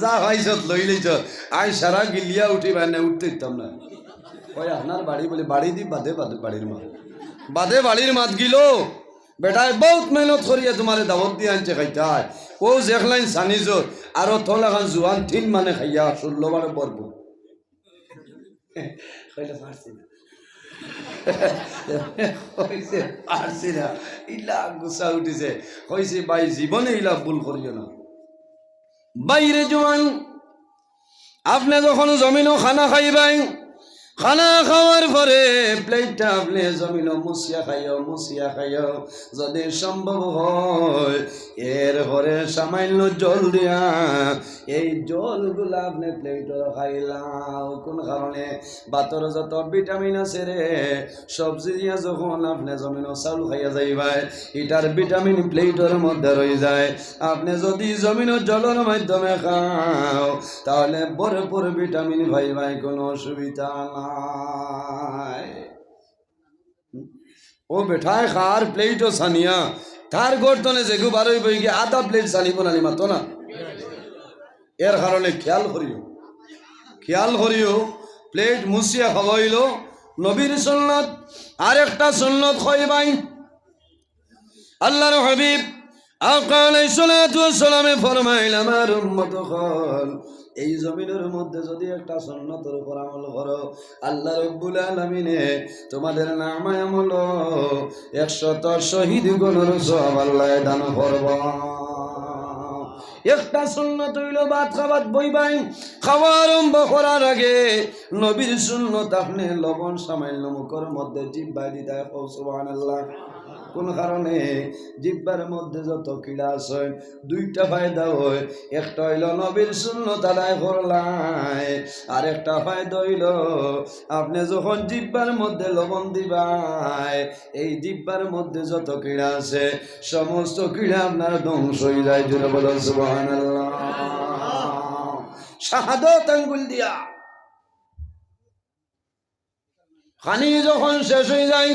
যা পাইছত লই লইছত। আই সারা গিলিয়া উঠি বাইনে উঠতে দিতাম না। কয়, "আপনার বাড়ি?" বুলে, "বাড়ি দি বাদে, বাদে বাড়ির মাত।" বাদে বাড়ির মাত গিলো। বেটায় বউত মেহনত করিয়া তুমারে দাওয়াত দিয়া আনছে খাইতায়। অউ যে এক লাইন ছানিছত, আরো থল এখান জুয়ান তিন মানে খাইয়া ষোলো বারে ভরপুর। কইলে, "পারছি না।" কইছে, "পারছি না।" ইলা গুসা উঠিছে। কইছে, "ভাই, জীবনে ইলা ভুল করিও না।" ভাইরে জোয়ান, আপনে যখন জমিনো খানা খাইবায়, খানা খাওয়ার পরে প্লেটটা আপনে জমিনো মুছিয়া খাইও, মুছিয়া খাইও, যদি সম্ভব হয়। এরপরে সামান্য জল দিয়া এই জলগুলা আপনে প্লেটো খাইলাও। কোন কারণে? ভাতর যত ভিটামিন আছে রে, সবজি দিয়া যখন আপনে জমিনো চাউল খাইয়া যাইবায়, ইটার ভিটামিন প্লেটর মধ্যে রই যায়। আপনে যদি জমিনো জলর মাধ্যমে খাও, তাহলে ভরপুর ভিটামিন পাইবায়, কোনো অসুবিধা নাই। ও বেটায় খার প্লেটো ছানিয়া, তার গর্দনে যেগু বারইবো, ইগু আধা প্লেট ছানিবো না নি, মাতো না? এর কারণে খেয়াল করিও, খেয়াল করিও, প্লেট মুছিয়া খাওয়া অইলো নবীর সুন্নত। আরেকটা সুন্নত কই ভাই, আল্লাহর হাবিব আকা আলাইহিস সালাতু ওয়াস সালামে ফরমাইল, আমার উম্মত অকল, এই জমিনর মধ্যে যদি একটা সুন্নতর উপর আমল করো, আল্লাহ রাব্বুল আলামিনে তোমাদের নামায় আমলো একশত শহীদ গণর সওয়াব আল্লায় দান করবা। একটা সুন্নত অইলো ভাত খাবাত বইবায়, খাওয়া আরম্ভ করার আগে নবীর সুন্নত, আপনে লবণ সামান্য মুখর মধ্যে জিহ্বায় দিতায়। কও সুবহানাল্লাহ। কোন কারণে? জিহ্বার মধ্যে যত কিড়া আছে, দুইটা ফায়দা হয়। একটা অইলো নবীর সুন্নত আদায় করলায়, আর একটা ফায়দা অইলো আপনে যখন জিহ্বার মধ্যে লবণ দিবায়, এই জিহ্বার মধ্যে যত কিড়া আছে, সমস্ত কিড়া আপনার ধ্বংস অই যায়। জোরে বলো সুবহানাল্লাহ। শাহাদত আঙ্গুল দিয়া পানি যখন শেষ অই যায়,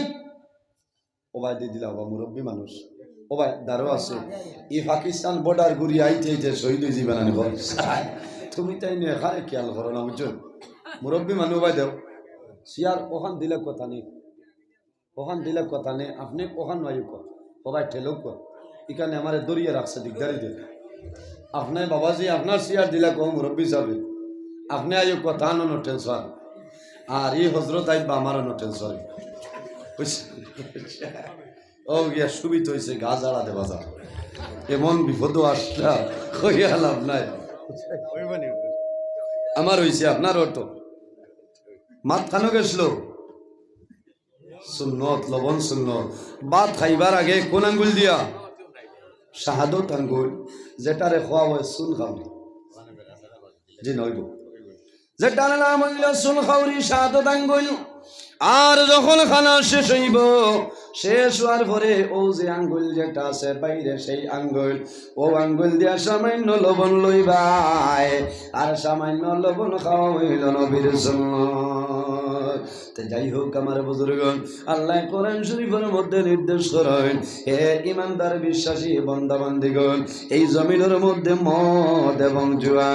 ও ভাই দি দিলা, ও ভাই মুরব্বী মানুষ, ও ভাই দারো আছে, ই পাকিস্তান বর্ডার ঘুরি আইতে আইতে শহীদ অই যিবা না নি? তুমি তাই নিয়ে এখানে খেয়াল করো না, বুঝছো? মুরব্বী মানুষ, ও ভাই দেও, চেয়ার ওখান দিলে কথা নেই, ওখান দিলে কথা নেই, আপনে ওখান আইউক্কা, ও ভাই ঠেলউক্কা, ইখানে আমারে ধরিয়া রাখছে, দিগদারি দে। আপনে বাবাজি, আপনার চেয়ার দিলা কও মুরব্বী সাবে, আপনে আইউক্কা, তান অনো transfer, আর ই হজরত আইবা, আমার অনো transfer। বুঝছো? ও গিয়া সুবিধা অইছে, গা ঝাড়া দেবা যা। এমন বিপদও আসলা, কইয়া লাভ নাই। আমার অইছে, আপনার অটো। মাত খানো গেছলো? সুন্নত, লবণ সুন্নত। ভাত খাইবার আগে কোন আঙ্গুল দিয়া? শাহাদত আঙ্গুল, যেটারে কওয়া হয় চুন খাওরি। জি, নইব। যেটার নাম অইলো চুন খাওরি, শাহাদত আঙ্গুল। আর যখন খানা শেষ অইবো, শেষ অওয়ার পরে অউ যে আঙ্গুল যেটা আছে বাইরে, সেই আঙ্গুল, অউ আঙ্গুল দিয়া সামান্য লবণ লইবায়, আর সামান্য লবণ খাওয়া অইলো নবীর সুন্নত। তে যাই হোক আমার বুজুর্গণ, আল্লায় কোরআন শরীফর মধ্যে নির্দেশ করইন, হে ইমানদার বিশ্বাসী বান্দা বান্দিগণ, এই জমিনর মধ্যে মদ এবং জুয়া,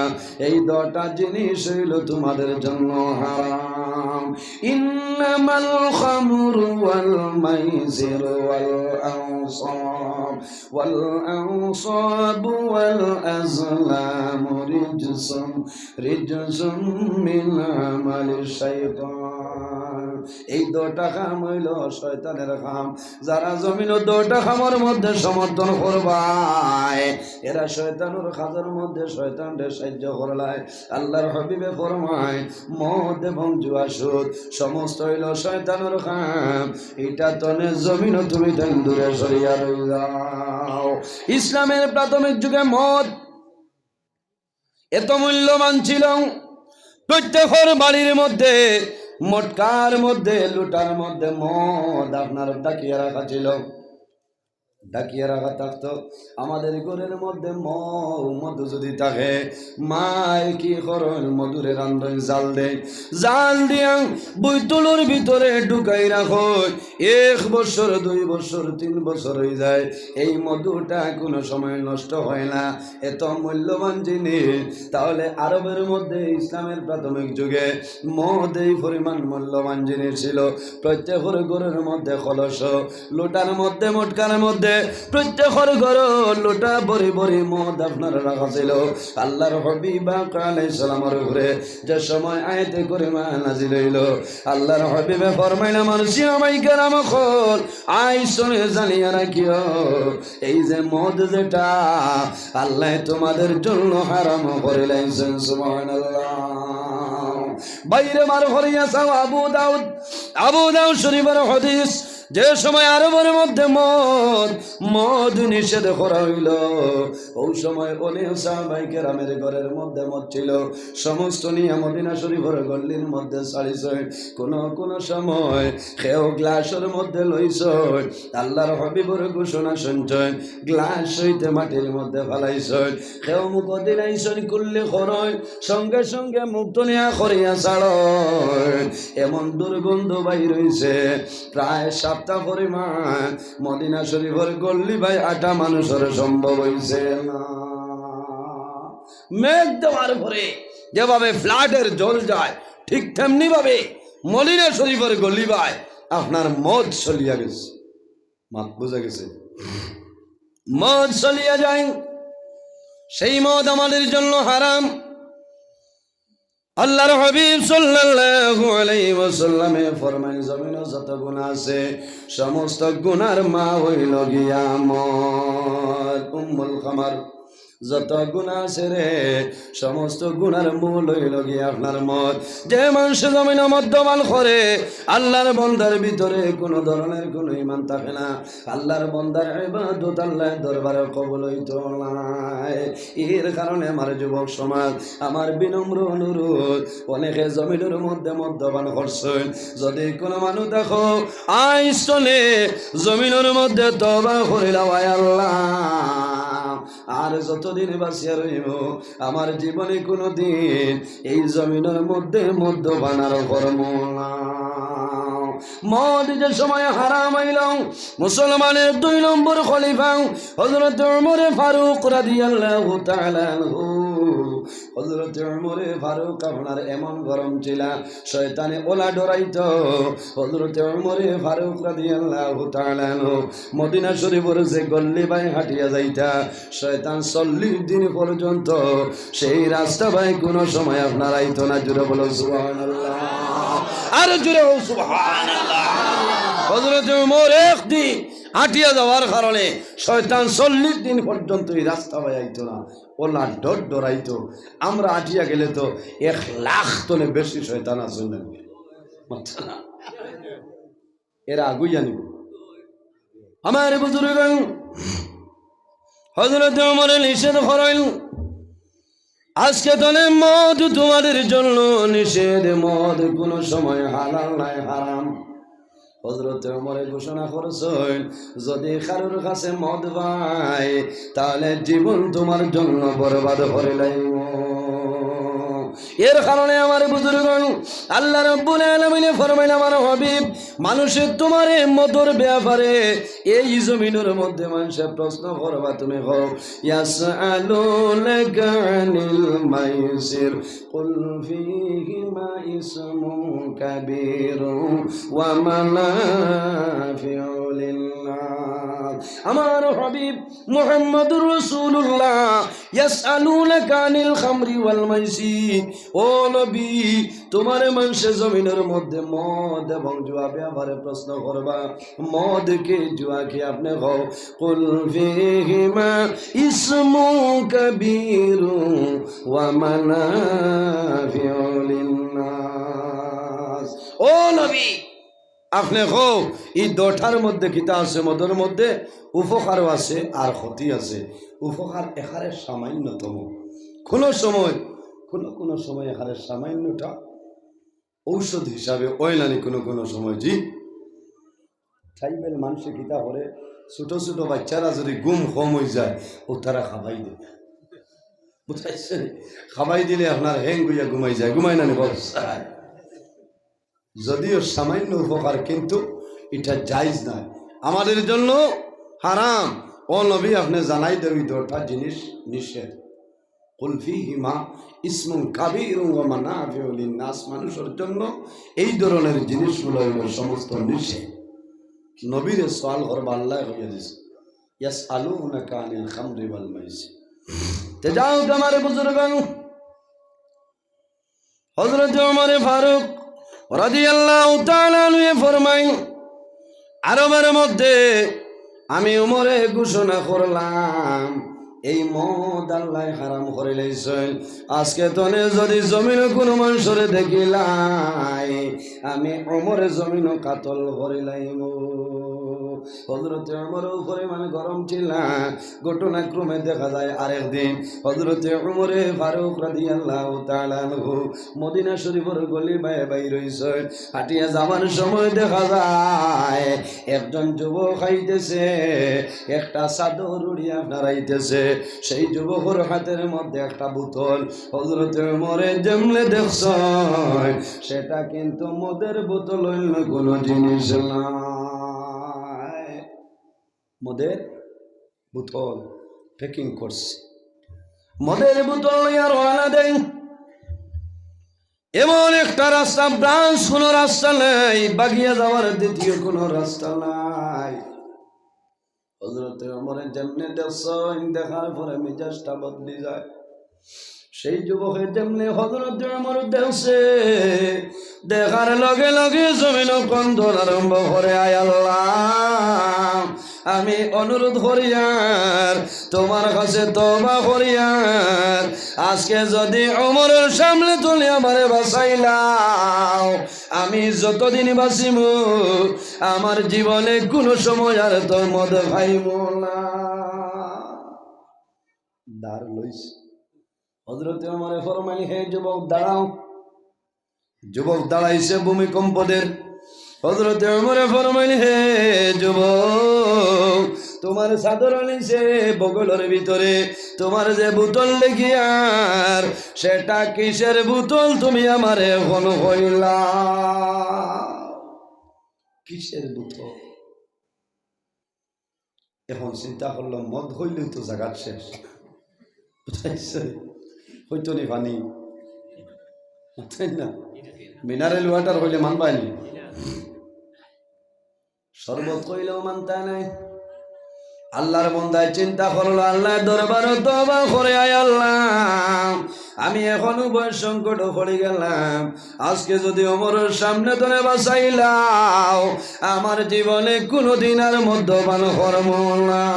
এই দুটা জিনিস অইলো তোমাদের জন্য হারাম। ইন্নামাল খামরু ওয়াল মাইসিরু ওয়াল আনসাব, ওয়াল আনসাবু ওয়াল আজলামু রিজসুম, রিজসুম মিন আমালিশ শাইতান। এই দুটা কাম অইলো শয়তানের কাম। যারা জমিনো দুটা কামর মধ্যে সমর্থন করবায়, এরা শয়তানর কাজর মধ্যে শয়তানরে সাহায্য করলায়। আল্লাহর হাবিবে ফরমায়, মদ এবং জুয়া সুদ সমস্ত অইলো শয়তানর কাম। ইটা তনে জমিনো তুমি তান দূরে সরিয়া রই যাও। ইসলামের প্রাথমিক যুগে মদ এত মূল্যবান ছিল, প্রত্যেকর বাড়ির মধ্যে, মটকার মধ্যে, লোটার মধ্যে মদ আপনার ঢাকিয়া রাখা ছিল, ঢাকিয়া রাখা থাকতো। আমাদের ঘরর মধ্যে মৌ মধু যদি থাকে, মায় কি করইন, মধুরে রান্ধইন, জাল দেইন, জাল দিয়া বইতলর ভিতরে ঢুকাই রাখইন। এক বছর, দুই বছর, তিন বছর অই যায়, এই মধুটা কোনো সময় নষ্ট হয় না। এত মূল্যবান জিনিস। তাহলে আরবের মধ্যে ইসলামের প্রাথমিক যুগে মদ এই পরিমাণ মূল্যবান জিনিস ছিল। প্রত্যেকর ঘরর মধ্যে কলস, লোটার মধ্যে, মটকার মধ্যে, প্রত্যেকর ঘরো লোটা ভরি ভরি মদ আপনার রাখা ছিল। আল্লাহর হাবিব আকা আলাইহিস সালামর উপরে যে সময় আয়াতে কারিমা নাজিল অইলো, আল্লাহর হাবিবে ফরমাইলা, আমার সাহাবায়ে কেরাম অকল, আইজ তনে জানিয়া রাখিও, এই যে মদ যেটা, আল্লায় তোমাদের জন্য হারাম করিলাইছইন। সুবহানাল্লাহ। বাইরে বার করিয়া চাও। আবু দাউদ, আবু দাউদ শরীফর হাদিস। যে সময় আরবর মধ্যে মদ, মদ নিষেধ করা অইলো, অউ সময় অনেক সাহাবায়ে কেরামের ঘরর মধ্যে মদ ছিল, সমস্ত নিয়া মদিনা শরীফর গল্লির মধ্যে ছাড়িছইন। কোনো কোনো সময় কেউ গ্লাসর মধ্যে লইছইন, আল্লাহর হাবিবর ঘোষণা শুনছইন, গ্লাস অইতে মাটির মধ্যে ফালাইছইন, কেউ মুখো দিলাইছইন, কুল্লি করইন, সঙ্গে সঙ্গে মুখ তুলিয়া করিয়া ছাড়ইন। এমন দুর্গন্ধ বাইর অইছে, প্রায় সাপ্তা পরিমাণ মদিনা শরীফর গল্লি বায় আটা মানুষর সম্ভব অইছে না। মেঘ দেওয়ার পরে যেভাবে ফ্লাডের জল যায়, ঠিক তেমনি ভাবে মদিনা শরীফর গল্লি বায় আপনার মদ চলিয়া গেছে। মাত বুঝা গেছে? মদ চলিয়া যায়, সেই মদ আমাদের জন্য হারাম। আল্লাহর হাবিব সাল্লাল্লাহু আলাইহি ওয়াসাল্লামে ফরমাইন, জমিনো যত গুনাহ আছে, সমস্ত গুনার মা অইলো গিয়া মদ, উম্মুল খামার। যত গুনাহ আছে রে, সমস্ত গুনার মূল অইলো গিয়া আপনার মদ। যে মানষে জমিনো মদ্যপান করে, আল্লাহর বন্দার ভিতরে কোনো ধরনের কোনো ঈমান থাকে না। আল্লাহর বন্দার ইবাদত আল্লাহর দরবারে কবুল অইতো নায়। এর কারণে আমার যুবক সমাজ, আমার বিনম্র অনুরোধ, অনেকে জমিনর মধ্যে মদ্যপান করছইন। যদি কোনো মানুষ দেখো, আইজ তনে জমিনর মধ্যে তওবা করিলাও, আয় আল্লাহ, আর যতদিন বাঁচিয়া রইমু, আমার জীবনে কোনো দিন এই জমিনর মধ্যে মদ্যপান আর করমু না। মদ যে সময় হারাম অইলো, মুসলমানের দুই নম্বর খলিফা হযরত ওমরে ফারুক রাদিয়াল্লাহু তাআলা আনহু, হযরত ওমরে ফারুক আপনার এমন গরম ছিলা, শয়তানে ওলা ডরাইতো। হযরত ওমরে ফারুক রাদিয়াল্লাহু তাআলা আনহু মদিনা শরীফর যে গল্লি বায় হাঁটিয়া যাইতা, শয়তান চল্লিশ দিন পর্যন্ত সেই রাস্তা বায় কোনো সময় আপনার আইতো না। জোরে বলো সুবহানাল্লাহ, আরো জোরে বলো সুবহানাল্লাহ। হযরত ওমর একদিন হাঁটিয়া যাওয়ার কারণে শয়তান চল্লিশ দিন পর্যন্ত এই রাস্তা বায় আইতো না, ওলা ডর ডরাইতো। আমরা হাঁটিয়া গেলে তো এক লাখ তনে বেশি শয়তান আছে না, এরা আগুইয়া নিব। আমার বুজুর্গান, হযরত ওমরে নিষেধ করইন, আজকে তনে মদ তোমাদের জন্য নিষেধ, মদ কোনো সময় হালাল নায়, হারাম। হযরত ওমরে ঘোষণা করছইন, যদি কারোর কাছে মদ পাই, তাহলে জীবন তোমার জন্য বরবাদ করিলাইমু। এর কারণে আমার বুজুর্গান, আল্লাহ রাব্বুল আলামিনে ফরমাইন, আমার হাবিব, মানুষে তোমারে মদর ব্যাপারে এই জমিনর মধ্যে মানষে প্রশ্ন করবা, তুমি কও, يسألونك عن الميسر قل فيهما إثم كبير ومنافع للناس। আমার হাবিব মুহাম্মদুর রাসূলুল্লাহ, يسألونك عن الخمر والميسر। ও নবী, তোমারে মানষে জমিনর মধ্যে মদ এবং জুয়া ব্যাপারে প্রশ্ন করবা। মদ কি, জুয়া কি? আপনে কও, قل فيهما إثم كبير ومنافع للناس। ও নবী, আপনে কও, ই দুটার মধ্যে কিতা আছে? মদর মধ্যে উপকারও আছে আর ক্ষতি আছে। উপকার এখানে সামান্যতম, কোনো সময়, কোনো কোনো সময় এখানে সামান্যটা ঔষধ হিসাবে অইলানি কোনো কোনো সময়। জি, ট্রাইবাল মানষে কিতা করে, ছোট ছোট বাচ্চারা যদি ঘুম কম অইযায়, ও তারা খাবাই দেয়, বুঝাইছে? খাবাই দিলে আপনার হ্যাং অইয়া ঘুমাই যায়, ঘুমাই না নি বস? যদিও সামান্য উপকার, কিন্তু এটা জায়েজ নয়, আমাদের জন্য হারাম। ও নবী, আপনে জানাই দেও, ই দুটা জিনিস নিষেধ। قل فيهما إثم كبير ومنافع للناس। মানুষের জন্য এই ধরনের জিনিসগুলো হইল সমস্ত নিষেধ। নবীরে সওয়াল করবা, আল্লাহ কইয়া দিছে, يسألونك عن الخمر والميسر। তে যাও, আমার বুজুর্গান, হযরত ওমরে ফারুক রাদিয়াল্লাহু তাআলা আনহু ফরমাইন, আরবের মধ্যে আমি ওমরে ঘোষণা করলাম, এই মদ আল্লায় হারাম করিলাইছইন। আজকে তনে যুদি জমিনো কুনু মানষরে দেখিলাই, আমি ওমরে জমিনো কাতল করিলাইমু। হযরতে ওমরও পরিমাণ গরম ছিলা। ঘটনাক্রমে দেখা যায় আরেক দিন হযরতে ওমরে ফারুক রাদিয়াল্লাহু তাআলা আনহু মদিনা শরীফর গলি বায় বাইর অইছইন। হাঁটিয়া যাওয়ার সময় দেখা যায় একজন যুবক আইতেছে, একটা চাদর উড়িয়া আপনার আইতেছে। সেই যুবকর হাতের মধ্যে একটা বোতল। হযরতে ওমরে যেমনে দেখছইন, সেটা কিন্তু মদের বোতল, অন্য কুনু জিনিস নায়। মদের বোতল packing করছে। মদের বোতল লইয়া রওয়ানা দেয়। এমন একটা রাস্তা, branch কুনু রাস্তা নাই, বাগিয়া যাওয়ার দ্বিতীয় কুনু রাস্তা নাই। হযরতে ওমরে যেমনে দেখছইন, দেখার পরে মেজাজটা বদলি যায়। সেই যুবকে যেমনে হযরতে ওমর দেখছে, দেখার লগে লগে জমিনো কান্দন আরম্ভ করে, "আয় আল্লাহ, আমি অনুরোধ করিয়ার, তুমার কাছে তওবা করিয়ার, আজকে যুদি ওমরর সামনে তনে আমারে বাঁচাইলাও, আমি যতদিন বাঁচিমু, আমার জীবনে কুনু সময় আর তো মদ খাইমু না।" দাঁড় লইছে। হযরতে ওমরে ফরমাইল, "হে যুবক, দাঁড়াও।" যুবক দাঁড়াইছে, ভূমিকম্প দের। হযরতে ওমরে ফরমাইল, "হে যুবক, তুমার চাদর নিচে বগলর ভিতরে তুমার যে বোতল দেখিয়ার, সেটা কিসের বোতল তুমি আমারে অখন কইলাও? কিসের বোতল?" অখন চিন্তা করলো, মদ অইলেউ তো জাগাত শেষ। বুঝাইছে? অইতো নি পানি? বুঝছেন না? Mineral water অইলে মানবায় নি? শরবত অইলেও মানতা নায়। আল্লাহর বন্দায় চিন্তা করলো, আল্লাহর দরবারো তওবা করে, "আয় আল্লাহ, আমি অখন উভয় সংকটো পড়ি গেলাম, আজকে যুদি ওমরর সামনে তনে বাঁচাইলাও, আমার জীবনে কুনুদিন আর মদ্যপান করমু না।"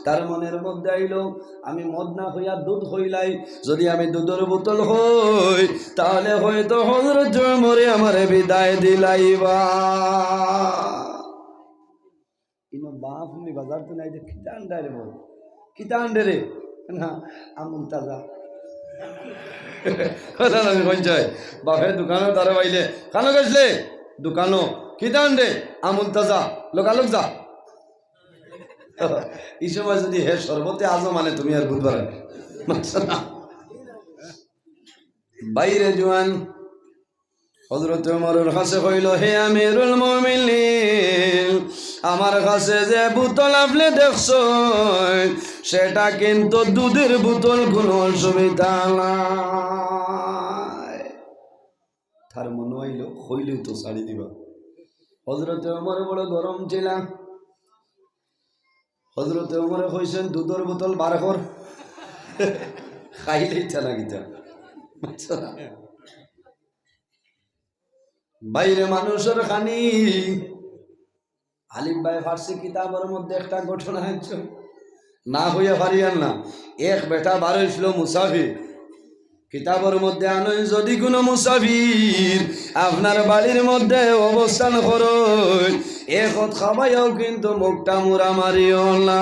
তার মনের মধ্যে আইলো, "আমি মদ না কইয়া দুধ কইলাই, যুদি আমি দুধর বোতল কই, তাইলে হয়তো হযরত ওমরে আমারে বিদায় দিলাইবা।" ইনো বাপ নি বাজার তো নাই যে, "কিতা আনরে রে বউ? কিতা আনরে রে?" না, "আমুল তাজা।" না, না, আমি কইন চাই, বাপে দোকানো তারে পাইলে, "কানো গেছলে?" "দোকানো।" "কিতা আনরে?" "আমুল তাজা।" "লগালগ যা।" ই সময় যুদি হে শরবতে আজম আনে, তুমি আর বুঝবা না। বাইরে জোয়ান হযরত ওমরর কাছে কইলো, "হে আমিরুল মুমিনিন, আমার কাছে যে বোতল আপনে দেখছইন, সেটা কিন্তু দুধর বোতল, কুনু অসুবিধা নাই।" তার মনো অইলো, কইলেউ তো ছাড়ি দিবা। হযরত ওমর বড় গরম ছিলা। হযরত ওমরে কইছইন, "দুধর বোতল বার কর।" খাইলে ইচ্ছা না কিতা। বুঝছো না? বাইরে মানুষর খানি। আলিফ ভাই ফার্সি কিতাবর মধ্যে একটা ঘটনা আছে, না কইয়া পারিয়ার না। এক বেটা বার অইছিল মুসাফির, কিতাবর মধ্যে আনইন, যুদি কুনু মুসাফির আপনার বাড়ির মধ্যে অবস্থান করইন, এক অক্ত খাবাইয়াও কিন্তু মুখটা মুড়া মারিও না।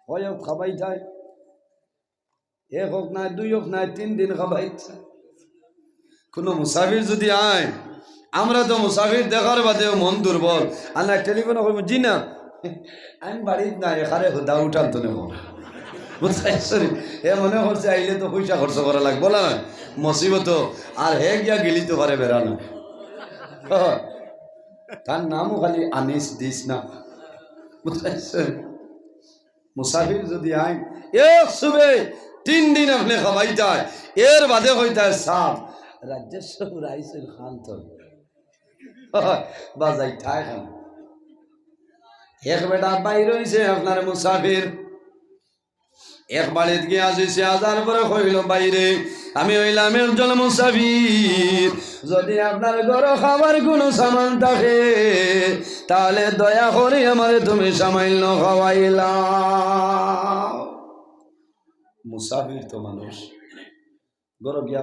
কয় অক্ত খাবাইতায়? এক অক্ত নায়, দুই অক্ত নায়, তিন দিন খাবাইতায়। কুনু মুসাফির যুদি আয়, আমরা তো মুসাফির দেখার বাদেও মন দুর্বল। আর না, টেলিফোনো কইমু, "জি না, আমি বাড়িত নাই, এখানে হুদা উঠান তো নেব।" বুঝছইন? হে মনে করছে আইলে তো পয়সা খরচ করা লাগবো না, মুসিবত। আর হে গিয়া গিলিতো পারে বেড়া না। তার নামও খালি আনিস দিস না। বুঝছইন? মুসাফির যুদি আইন, এক সুবে তিন দিন আপনে খাবাইতায়, এর বাদে কইতায়, "সাব, রাজ্যের সব রাইসের খান তো।" বাজাইতায় খান। এক বেটা বাইর অইছে আপনার মুসাফির, এক বাড়িত গিয়া জিসে আজার পরে কইল, "ভাইরে, আমি অইলাম একজন মুসাফির, যদি আপনার ঘরো খাবার কুনু সামান থাকে, তাহলে দয়া করি আমারে তুমি সামান্য খাওয়াইলাও।" মুসাফির তো মানুষ, ঘরো গিয়া